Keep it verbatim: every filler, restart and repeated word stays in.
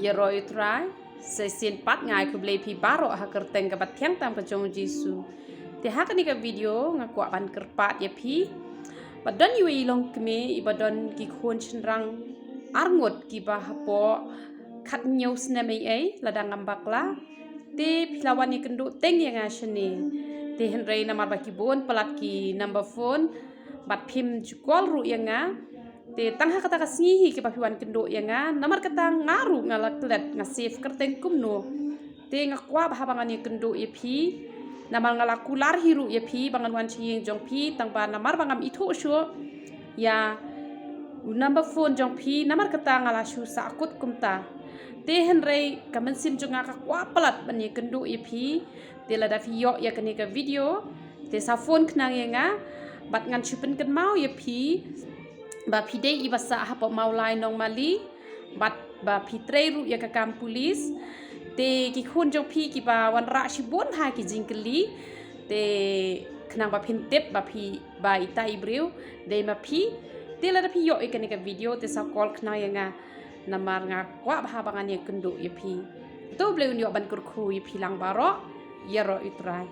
Ïaroh ïa u Trai. Sa shisien pat nga ai khublei phi baroh ha ka kyrteng kaba thiang tam ka jong u Jisu. Te ha kane ka video nga kwah ban kyrpad ïa phi. Ba don iwei i longkmie iba don ki khun shynrang arngut kiba hapoh khathynñiew snem ei ei lada ngam bakla. Te phi la wan ïakynduh teng ïa nga shane. Te hynrei namar ba ki bun palat ki number phone bad phim ju call ruh ïa nga. Te tang ha kata ka sngi hi kiba phi wan kynduh ïa nga, namar kata nga ruh nga la klet, nga save kyrteng kumno. Te nga kwah ba haba ngan ïakynduh ïa phi, namar nga la kular hi ruh ïa phi ba ngan wan sha ïing jong phi, tang ba namar ba ngam ithuh shuh ïa u number phone jong phi, namar kata nga la shu sahkut kumta. Te hynrei ka mynsiem jong nga ka kwah palat ban ïakynduh ïa phi. Te lada phi ïoh ïa kane ka video, te sa phone khnang ïa nga bad ngan shu pynkynmaw ïa phi ba phi dei iba sah hapoh Mawlai Nongmali bad ba phi trei ruh ïa ka kam police. Te ki khun jong phi kiba wanrah shibun ha ki jingkylli, te khnang ba phin tip ba phi, ba ita i briew dei ma phi. Te lada phi ïoh ïa kane ka video te sa call khnang ïa nga, namar nga kwah ba haba ngan ïakynduh ïa phi. To U Blei un ïoh ban kyrkhu ïa phi lang baroh. Ïaroh ïa u Trai.